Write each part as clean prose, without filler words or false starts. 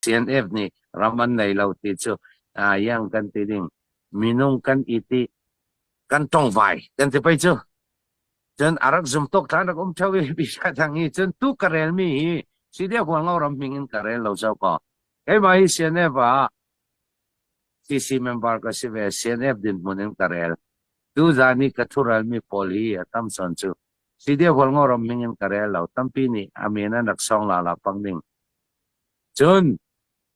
CNF nih ram an nei lo ti cu yang kan ti ding minung kan i ti kan tongvai kan ti pei cu. Cun a rak zum tuk than rak um theo i bisa thang hi cun tu ka rel mi hi CDF Hualngo ram hming in ka rel lo zau ko. Keimah hi CNF ah CC member ka si ve. CNF dinhmun in ka rel. Tu zan i ka thural mi pawl hi a tam sawn cu CDF Hualngo ram hming in ka rel lo. Tampi nih a min an rak song la la pang ding. Cun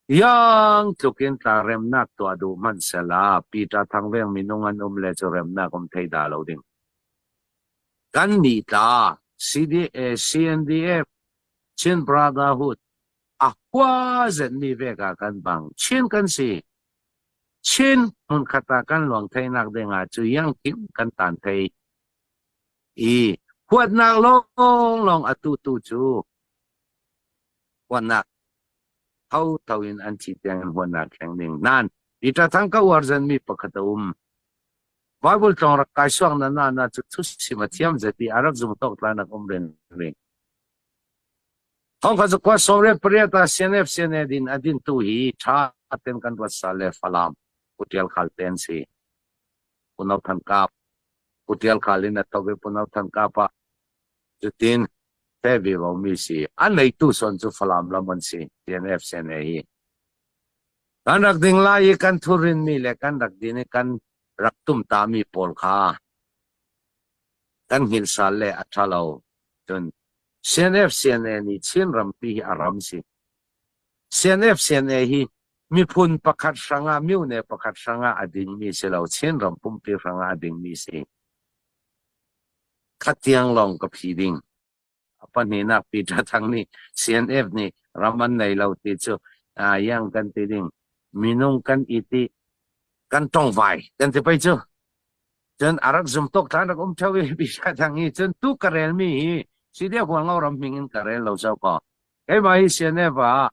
yang tluk in tla remnak tuah duh hmanh sela Peter Thangveng minung an um le cu remnak um thei dah lo ding. Kan nih tla CDA CNDF Chin Brotherhood a hua zetmi vek ah kan bang. Chin kan si. Chin hmunkhat ah kan luang theinak ding ah cu yang kim kan tan thei. I huatnak lawnglawng atu tu cu huatnak thotho in an thi tiang in huatnak thleng ding. Nan Peter Thang ka uar zenmi pakhat a um. Bible tlawng rak kai suak na na na cu thu sim a thiam zeti a rak zum tok tla nak um ren ring. Thong kha cu kwa sawm pariat ah CNF CNA din a din tu hi tha ten kan ruat sa le Falam Putial khal ten si. Punau Than Kap Putial khal in a tobe Punau Than Kap ah cutin te vi ro mi si. A nei tu son cu Falam lam an si CNF CNA hi. Kan rak ding lai i kan thurin mi le kan rak din i kan rak tum ta mi pawl kha kan hngilh sal le a tha lo. Cun CNF CNA nih Chin rampi hi a ram si. CNF CNA hi miphun pakhat hrangah myone pakhat hrangah a dingmi si lo. Chin ram pumpi hrangah a dingmi si. Khatiang lawng ka phi ding. A pahnihnak Peter Thang nih CNF nih ram an nei lo ti cu yang kan ti ding. Minung kan i ti kan tongvai kan ti pei cu. Cun a rak zum tuk than rak um theo i Peter Thang hi cun tu ka rel mi hi CDF Hualngo ram hming in ka rel lo zau ko. Keimah hi CNF ah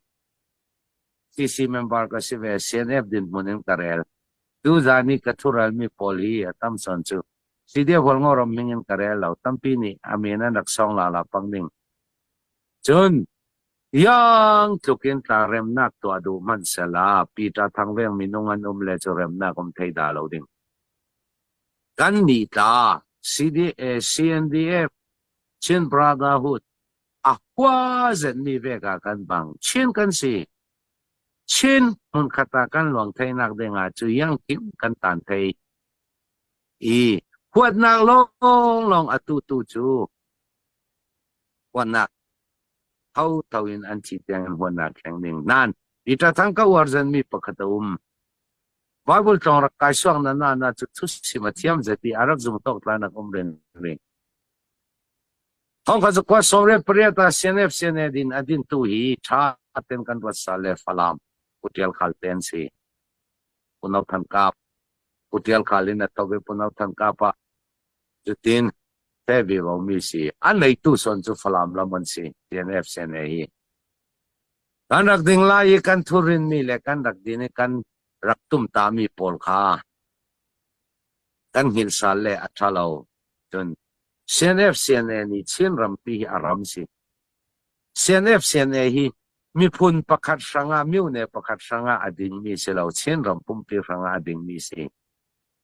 CC member ka si ve. CNF dinhmun in ka rel. Tu zan i ka thural mi pawl hi a tam sawn cu CDF Hualngo ram hming in ka rel lo. Tampi nih a min an rak song la la pang ding. Cun yang tluk in tla remnak tuah duh hmanh sela Peter Thangveng minung an um le cu remnak um thei dah lo ding. Kan nih tla CDA CNDF Chin Brotherhood a hua zetmi vek ah kan bang. Chin kan si. Chin hmunkhat ah kan luang theinak ding ah cu yang kim kan tan thei. I huatnak lawnglawng atu tu cu huatnak thotho in an thi tiang in huatnak thleng ding. Nan Peter Thang ka uar zenmi pakhat a um. Bible tlawng rak kai suak na na na cu thu sim a thiam zeti a rak zum tok tla nak um ren ring. Thong kha cu kwa 18 ah CNF CNA din a din tu hi tha ten kan ruat sa le Falam Putial khal ten si. Punau Than Kap Putial khal in a tobe Punau Than Kap ah cutin te vi ro mi si. A nei tu son cu Falam lam an si CNF CNA hi. Kan rak ding lai i kan thurin mi le kan rak din i kan rak tum ta mi pawl kha kan hngilh sal le a tha lo. Cun CNF CNA nih Chin rampi hi a ram si. CNF CNA hi miphun pakhat hrangah myone pakhat hrangah a dingmi si lo. Chin ram pumpi hrangah a dingmi si.